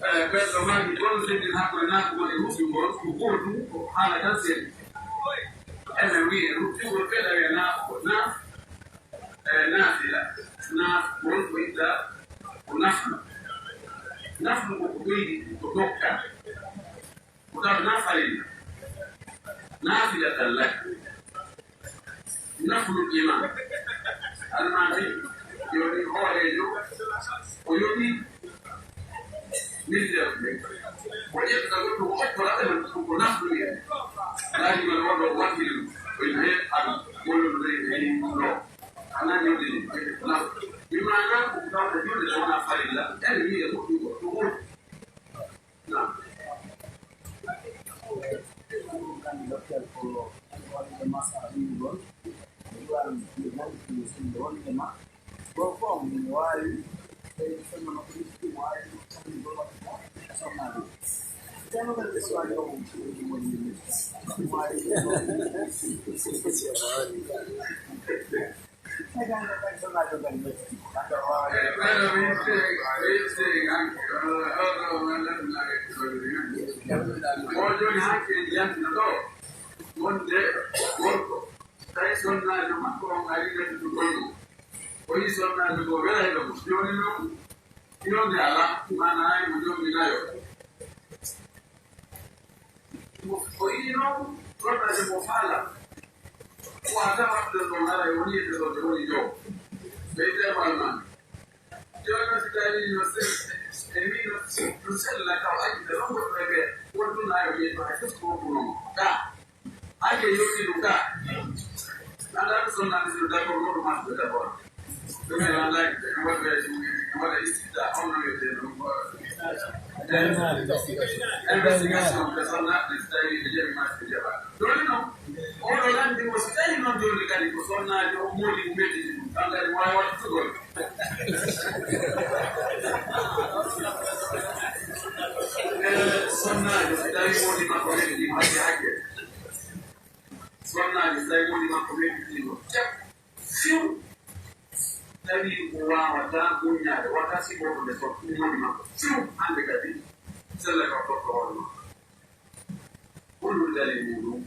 Eh, ɓen ɗo mari ɗon sendinaa ko e naafugol e ruttugol, ko gootum, ko haala tan sendi. Enen wi'e ruttugol, ɓe ɗawi e naafugol, naaf-, eh, naafila, naafugol ko itta ko naflu. Naflu ko ko ɓeydi, ko dokka. Ko taw na farilla. Naafila tan laki. Naflu iman. Almaami, yoni hooreejo, o yoni militaire ɓe. O ƴetta goɗɗo, o okkoraɓe man, ko naflu en. Laaji man wonɗo wakilu, o ina he, aɗa, wonɗo ɓe, ɓe, ɗo. Ana yoni, naflu. Bi maana, ko tawde julde wona farilla, en wi'e moƴƴi goɗɗo woni. Oɗon hakke janna ɗo, wonde gorko, tawi sonnaajo makko on ari ladduɗo mo. O yi sonnaajo goo welayɗo mo. Jooni noon, yonde alaa, maanaa hay mo jombi nayo. O yiɗi noon, goɗɗo ade mo faala. Ko a tawat ɗo ɗon ara e woni e ɗo ɗo woni dow. Ɓeyde e Almaami. Jooni noon si tawi no sel-, e wi no, no sella kaw aji ɓe ɗon goɗɗo e ɓe. Won ɗum ayo yeeso hay fof ko wonduno mo. Ka. Ake yotti ɗum ka. Nanda ko sonna mi sunu d'accord, no ɗum asɓe d'accord. Ɗum e wallahi, ɓe waɗa, ɓe waɗa istida, on no wiyete ɗum. Investigation, ɓe sonna, ɓe tawi ɓe jaɓi ma, ɓe jaɓa. Ɗum non, oɗo lanndi mo, si tawi noon jooni kadi ko sonnaajo, o moodi, o mettiti ɗum, tan kadi waawi waɗtugol. Eh, sonnaajo, si tawi moodi makko mettiti, hakke, hakke. Sonnaajo, si tawi moodi makko mettiti, o jaɓ. Few, tawi o waawataa muññaade, wata sifoto nde so ɗum woni makko. Few, hannde kadi, sella ka fotto hoore makko. Honɗum dalil muɗum?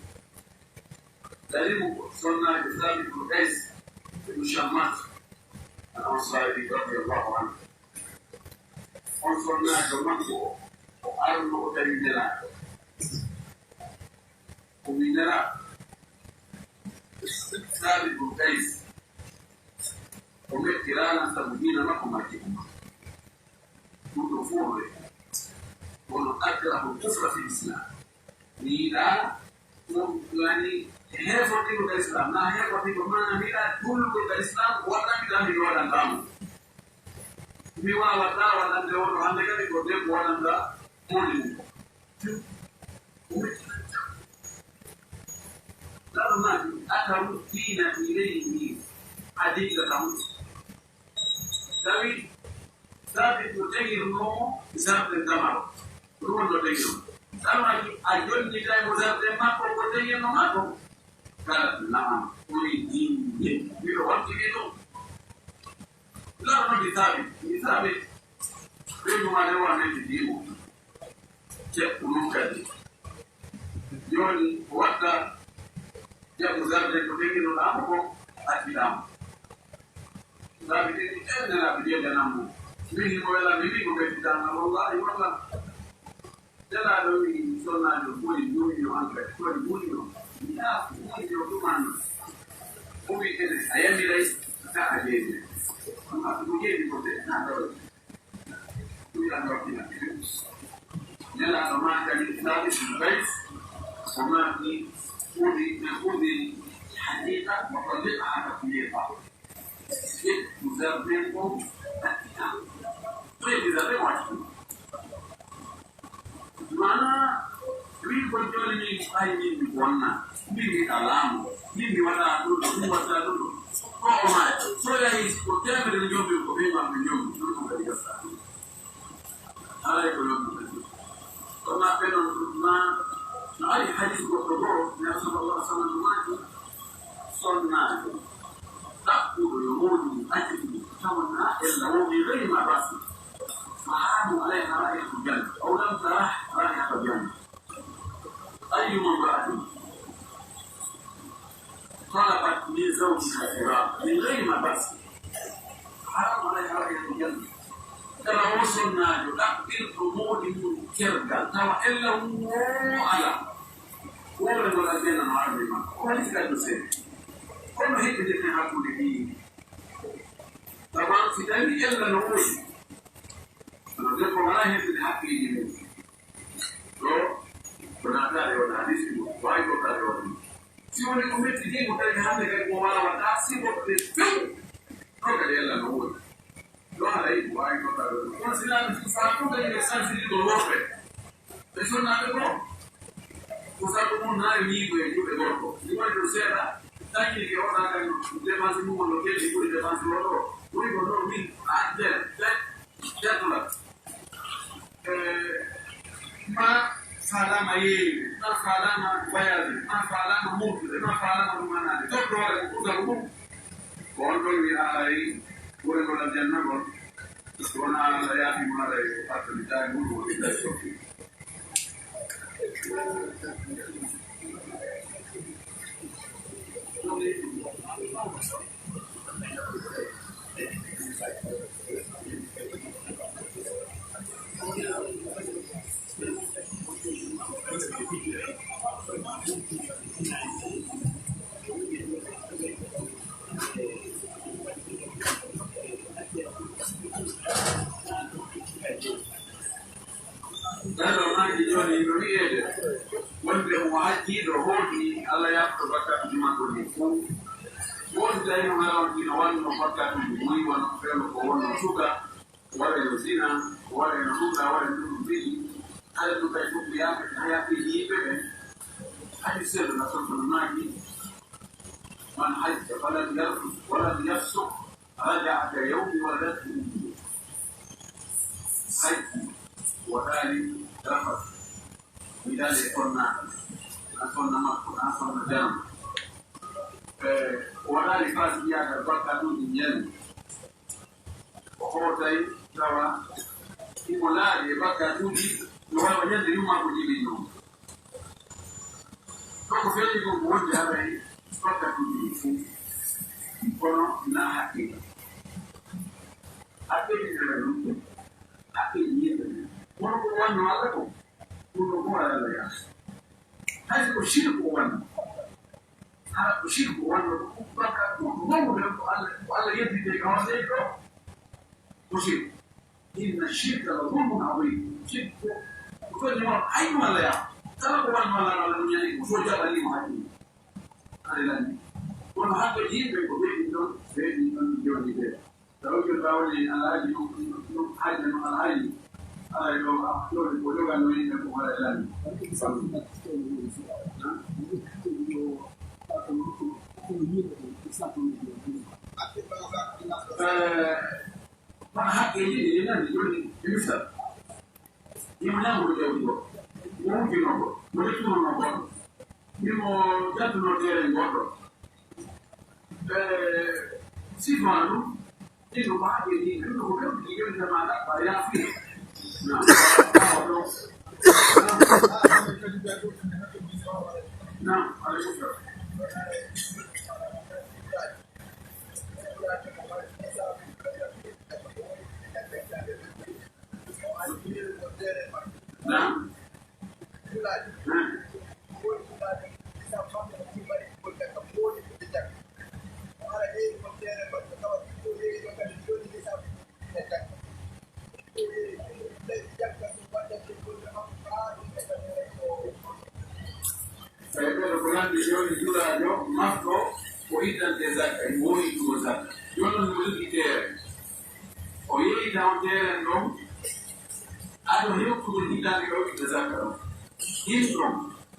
Dalil mum ko sonnaajo Saabit ibn Qays ibn Shammas al-Ansari radiyallahu anhu. On sonnaajo makko o, o arno o tawi Nelaaɗo. O wi Nelaaɗo, Saabit bun Qays, o metti ranan sabu diina makko majji ko makko. Ɗum ɗo fof o rewti. Kono akrahu kufra fil Islam. Mi yiɗaa ɗum yani heefortiigo ka Islam. Na heefortiigo maana mi yiɗaa dullugol ka Islam, ko waɗɗa mi ɗan mi waɗanta mo. Mi waawataa waɗande on ɗo hannde kadi ko debbo waɗanta moodi mum. Lalu maki, akaru dina ilayhi adillatahu. Tawi Saabit no teŋirnoo mo jardin tamaro. Ɗum woni no teŋirnoo. Lalu maki, a jonnitay mo jardin makko ko teŋirnoo makko? Kala naam, o wi diine, miɗo wattini ɗum. Lalu maki Saabit, mi Saabit. Ɓeydu ma ne wa men diimo. Jaɓɓu ɗum kadi. Jooni, watta jaɓɓu jardin ko teŋinoɗaa mo ko, acciɗaa mo. Sabi tigi, en Nelaaɗo, jeydanan mo. Min himo wela, mi wi ko ɓeyditanga, wallahi, wallahi. Nelaaɗo wi, sonnaajo, woni muñño an kadi, woni muñño. Yaa, muñño ɗuman. O wi, ene, a yamiray, ka a jeyde. Amma ko jeydi ko ɓe, na ɗo. Nelaaɗo maakani Saabit bun Qays, o maaki, خذي، خذي الحديد وطلقها تطليقا. Ƴettu jardin on, acci ɗam. Ƴetti jardin o acci ɗum. Maanaa, wi'i ko Min, ay, min mi bonna, min mi alamo, min mi waɗa ɗum ɗo, min waɗa ɗum ɗo. Ko o maaya, so yahi ko temedere ñomi, ko ɓe ma ɓe ñomi, ɗum ɗum kadi gasa. Haray ko ñomi kadi. Ko ma ɓe non ma, no ari hadis goɗɗo goo, ne sallallahu alaihi wasallam maaki, sonnaajo ɗaɓɓuɗo yo moodi ɗum acciti ɗum, tawa na ella wo min rayma basi. Fa hamu alayha raihatu janna, aw lam tarah raihatu janna. أيما امرأة طلبت من زوجها الفراق من غير ما بأس حرام عليها رائحة الجنة. Kala wo sonnaajo ɗaɓɓirɗo moodi mum kergal, tawa ella woo alaa, woore ngol aljanna no arde ma. Ko hadis kadi no seeɗa. Kono heɓɓitirten hakkunde ɗi. Tawa si tawi ella no woodi, kono debbo walaa heɓɓude hakkeeji mum. Ɗo, ko naataade on hadis ɗum, waawi ɗotaade on ɗum. Si woni ko mettitii mo, tawi hannde kadi mo waawata sifoɗde few. Ɗo kadi ella no woodi. Ɗo haray ko waawi ɗotaade on. Kono si naata si faa ɗum kadi ɓe sansiɗi ɗo worɓe. Ɓe sonnaaɓe ko. Ko sabu mum naari wiigo e juuɗe gorko. Ni woni ɗum seeɗa. Taƴi ke o ɗa kadi dépense mum on no keeɗi ɓuri dépense o ɗo. Woni ko ɗo min. A der. Der. Der. Eh, ma faalaama yeeyde, ma faalaama voyage, ma faalaama moftude, ma faalaama ɗumanaade. Toɗɗoore ko ɓurta ko ɗum. Ko on ɗon wiya haray ɓure ngol aljanna ngol. Wona Allah yaafi mo haray o artani taani mum o ɓe tawi sokki. Ɓeɗo maaki jooni no wi'eede wonde mo hajji ɗo hooti Allah yaafto bakkatuuji makko ɗin fow. Won tawi mo haram ina wanno bakkatuuji buy wano fewndo ko wonno suka, waɗa no zina, waɗa no ɗuɗa, waɗa no ɗum ɓeyi. Kala ɗum kay fof ko yaafete ha yaafeeji yimɓe ɓen. Hadi sello na sotto no maaki, man hajja falam yarfus walam yafsuq raja'a ka yawmi waladatu ummuhu. Hajji waɗaali rafas, mi daali e sonnaaɓe, na sonna makko, na sonna janam. Eh, o waɗaali fas yiyaagal bakkatuuji ñande. O hootay tawa himo laaɓi e bakkatuuji, no waawa ñande yumma ko jiɓi noon. Ɗo ko feeñi kon ko wonde haray bakkatuuji ɗi fof, kono na haqiqa. Haqiqa ɗi nana ɗum, haqiqa yimɓe ɓe. Kono ko wanno Allah ko, ɗum ɗo ko Allah yaasi. Hay ko shirku o wanno. Hara ko shirku o wanno, ko bakka ɗum ko mawɗo ko Allah, ko Allah yeddite ka wonde ɗo. Ko shirku. Inna shirka la zulmun azim. Shirku ko tooñe mawɗo. Hay ɗum Allah yaa. Kala ko wanno Allah, Allah ɗum ñani ko so jaɓani mo hay ɗum. Aɗa lanndi. Kono hakke yimɓe ko ɓeydi ɗon, ɓeydi ɗon jooɗi ɓe. Taw jooɗa woni alhaji ɗum, ɗum hajja no alhaji. Alay ɗo, ɗo ko jogano yimɓe ko waɗa lanndi. Eh, Kono haqqeeji ɗi nani joni e misal. Himo ñamude jawdi goɗɗo, mo wujjunoo goɗɗo, mo rettunoo goɗɗo, himo jattunoo teeren goɗɗo. E sifaa ɗum, ɗin ko haqqeeji ɗin, ɗum ko fewti joni jamaɗa, ba yaafi. Naam. Naam. Naam. Aleykum salaam. Naam. Tawi ɓeɗo ko lanndi jooni julaajo makko ko ittante zakka, imo woni ittugo zakka. Jooni noon mo jogii teeren, o yeeyita on teeren ɗon, ado hewtugol hitaande ka o itta zakka ɗon. Ɗin ɗon,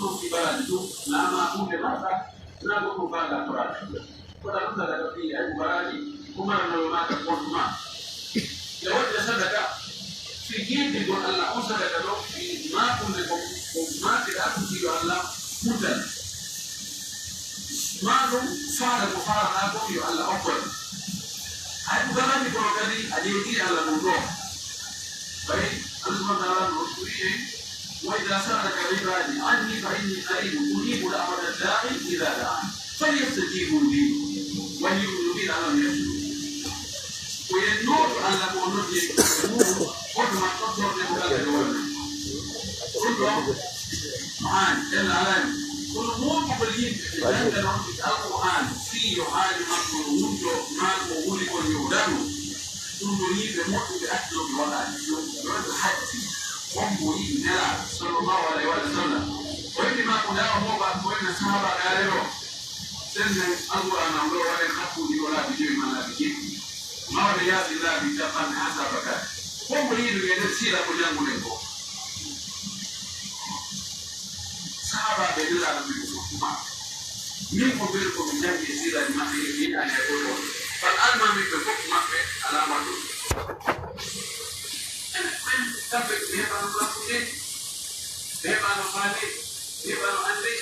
Ɗum ɗi baraji ɗum, na ma hunde marɗa, na goɗɗum faala Qur'an. Kono ɗum daga ɗo fii ay ko baraji, ko marano yo mata kontu ma. Ya wadda sadaka, fi yidde gol Allah on sadaka ɗo, fi ma hunde ko, ko mate da ko yo Allah mutal. Ma ɗum faala ko faala ko yo Allah okkol. Ay ko baraji kono kadi a ƴeewi Allah ɗum ɗo. Ɓay Allah subhanahu wa ta'ala no wi'i en, "Wa idha sa'alaka ibadi anni fa inni qaribun ujibu da'wata da'i idha da'an. Falyastajibu li wal yu'minu bi la'allahum yarshudun." Ko yennooɗo Allah ko noddi mum, hoto ma tottorde mo Allah e wonde. Ɗum ɗo, Qur'an, Jalla Alaa, kono moomugol yimɓe ɓe jannga non Alqur'an, fii yo haaju makko no wujjo, maa ko wuli kon yo daɗu. Ɗum no yimɓe moƴƴuɓe addunoɓe waɗaani ɗum, yo ɓe hajji. Hombo yiɗi Nelaaɗo, sallallahu alayhi wa sallam. O wi'i ma ko ndawa mo ba ko en sahaba gaare ɗo. Sen men Alqur'an am ɗo waɗen hakkuji o laabi joyi ma laabi jeɗɗi. Mawɗo yaasi laabi capanɗe haa saba kadi. Hombo yiɗi e nder siira ko jannguɗen ko. Sahaabaaɓe Nelaaɗo ɓe ko fof maɓɓe. Min ko mbele ko mi janngi e siiraaji maɓɓe, e min andi e oɗo. Fal almaami ɓe fof maɓɓe alaama ɗum. Ene ɓen kamɓe ɓe heɓano lafude, ɓe heɓano faale, ɓe heɓano annde.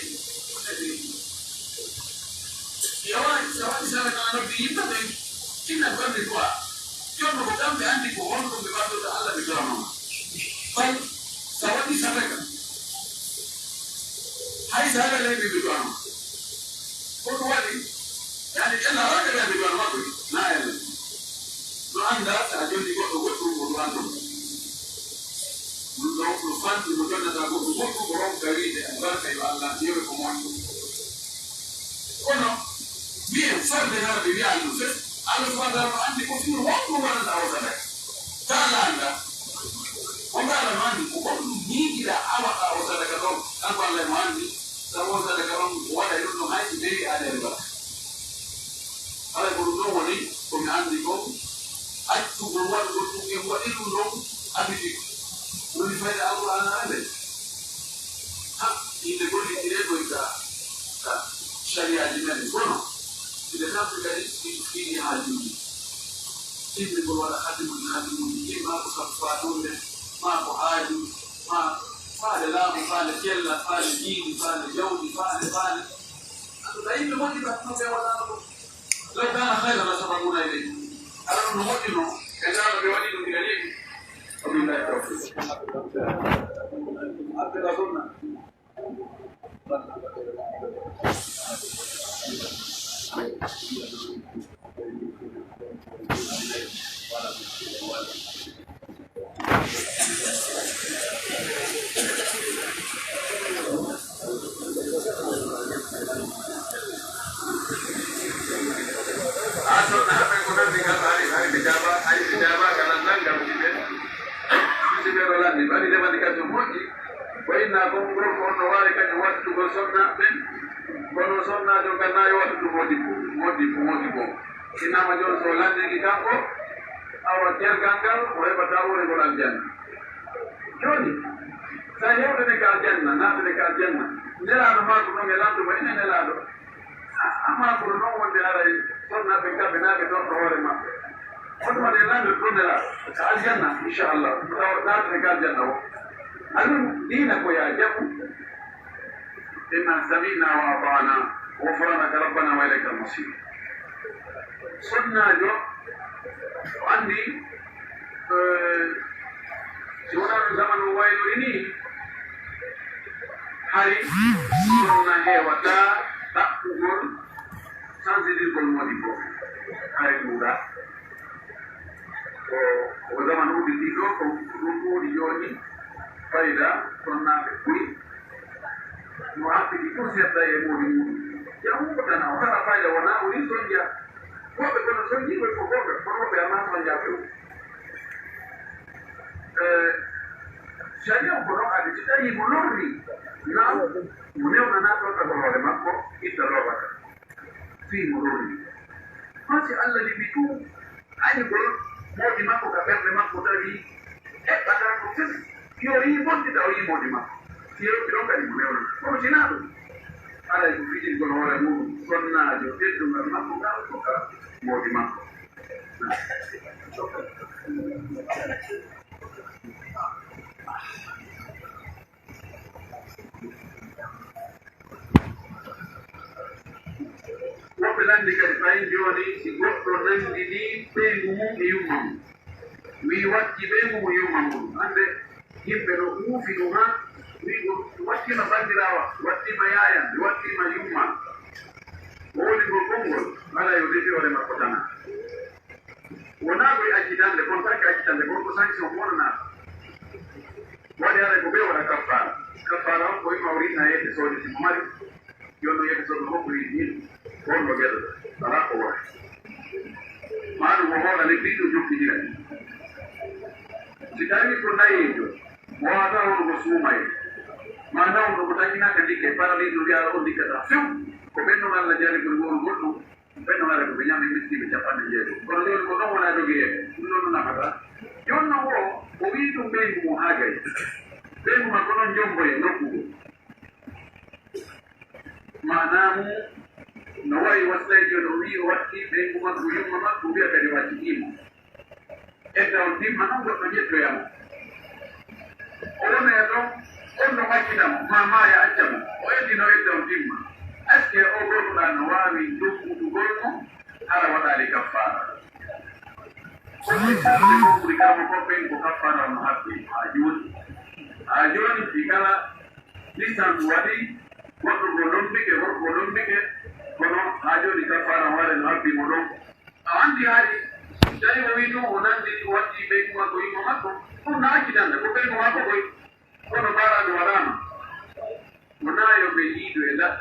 Yawa, sa waɗi sadaka a noddi yimɓe ɓen, tinna ko ɓe du'a. Jonno ko kamɓe andi ko honɗum ɓe ɓaddoto Allah ɓe du'anoma. Fal, sa waɗi sadaka, hay sa haɗa leyɓe ɓe du'anoma. Ko ɗum waɗi, yani ella waɗa ɓe ɓe du'anoma ɓe, na ella. No anda sa jonni goɗɗo goɗɗum ko du'anoma. Ɗum ɗon no fanti mo jonnata goɗɗum goɗɗum ko ronka wiide albarka yo Allah yewe ko moƴƴo. Kono mbiyen farde hara ɓe wiya ɗum fof, Allah subhanahu wa ta'ala no anndi ko fii honɗum waɗata o sadaka. Ka Allah annda. O ngaala no anndi ko honɗum miijiɗa a waɗa o sadaka ɗon. Kanko Allah no anndi. Sabu o sadaka ɗon ko waɗa ɗum ɗon hay si tawi aɗa e waɗa. Haray ko ɗum ɗon woni ko mi anndi kon. Accugol waɗugol ɗum en waɗi ɗum ɗon habiti. Woni fayda Alqur'aana annde. Ha, yimɓe gollitire koy ka, ka sariyaji men kono. Ɓe kamɓe kadi ɓe fiini haajuuji. Timmi ko waɗa hadimuji, hadimuji, maa ko sabu faatude, maa ko haaju, maa faale laamu, faale cella, faale diini, faale jawdi, faale, faale. Anduɗa yimɓe moƴƴi ba ɗum ɓe waɗano ɗum. Law kana khayran la sabaquna ilayhi. Ala ɗum no moƴƴuno, ɓe ngaala ɓe waɗi ɗum gila yeeɓi. Wabillahi tawfiq. Hatta sunna. Haa so naaɓe ko nanndi ngal ari, ari ɓe jaaba, ari ɓe jaaba, kala nanngal ɓe. Musidɓe ɗo lanndi, mbaɗi revendication moƴƴi. Ko inna kon gorko on no waawi kañum wattugol sonnaaɓe ɓen. Kono sonnaajo ngal na yo wattu moodi, moodi, moodi goo. Innama jooni so lanndiki kanko, awa tergal ngal, o heɓata uurengol aljanna. Jooni, so a yewtene ka aljanna, naatane ka aljanna, nelaaɗo maako noon e lanndo mo ene nelaaɗo. A, a maako no noon wonde haray sonnaaɓe kamɓe naa ɓe torto hoore maɓɓe. Hoto waɗe lanndo ɗum nelaaɗo ka aljanna, inchallah. Tawa naatane ka aljanna o. Alum diina ko ya jaɓu. Inna sami'na wa ata'na, ghufranaka rabbana wa ilayka al-masir. Sonnaajo, o anndi, eh, si wonaa no zamanu waylori ni, hari sonna heewata ɗaɓɓugol sansidirgol moodi goo. Hari ɗuuɗa. Ko, ko zamanu udditi ɗo, ko ɗum ɗuuɗi jooni, fayda sonnaaɓe ɓuri. No haɓɓiti pour sedda e moodi muɗum. Yahugo tan o hara fayda wona o ni sonja. Woɓɓe kono sonji ɓe ko goɓe, kono woɓɓe amma sonja few. Eh, sharia ko ɗon adi, si tawi mo lorri, na mo newnana ɗon tagol hoore makko, itta lorrata. Fii mo lorri. Maa si Allah liɓi ɗum, añugol moodi makko ka ɓernde makko tawi eɓɓata ko fof, yo yii bonde taw yii moodi makko. Yewti ɗon kadi mo newna. Kono sinaa ɗum, alay ko fijirgol hoore muɗum, sonnaajo teddungal makko ngal, ko ka moodi makko. Woɓɓe lanndi kadi fayin jooni, si goɗɗo nanndini ɓeyngu mum e yumma mum, wii watti ɓeyngu mum yumma mum, hannde yimɓe no uufi ɗum haa wii o wattiima banndiraawa, wattiima yaayan, wattiima yumma. O woni ngol konngol, alaa yo defi hoore makko tan. Wonaa ko e accitande, kon tan ko accitande, kon ko sanction wonanaa. Waɗi haray ko ɓe waɗa kaffaara. Kaffaara on ko ima o rinna yeeso soodi si mo mari. Yo no yeeso soodi mo ko rinni. On no geɗo. Alaa ko waɗi. Maa ɗum o hoorani ɓiɗɗo jokkidira. Si tawi ko nayeejo, mo wata on ko suumaye. Maa taw on ko taginaka ndikke, paralin no wi'a on ndikkata few. Ko ɓen non Allah jari ko won goɗɗum. Ɓen no waɗa ko ɓe ñaami miskiiɓe capanɗe jeego. Kono jooni ko ɗon wona dogi e ɗum ɗon no nafata. Jooni non o, o wii ɗum ɓeyngu mum haa gay. Ɓeyngu makko non jombo e nokku goo. Maanaa mum no wayi wasay jooni o wii o watti ɓeyngu makko yumma makko wiya kadi o accitiimo. Edda on timma non goɗɗo ƴettoya mo. O wona e ɗon, on no accita mo, maa maaya acca mo. O eddino edda on timma. Est-ce que o gorko ɗan no waawi jokkutugol mo hara waɗaali kaffaara? Ko ɗum ko ɓuri kamo ko ɓen ko kaffaara on no haɓɓi haa jooni. Haa jooni si kala licence waɗi, goɗɗo ko lombike, gorko ko lombike, kono haa jooni kaffaara on waɗa no haɓɓi mo ɗon. A anndi hari, si tawi o wii ɗum, o nanndi o watti ɓeyngu makko yumma makko, ɗum na accitande, ko ɓeyngu makko koy, kono baaraaɗo waɗaama. Wonaa yo ɓe yiidu e laɓɓi.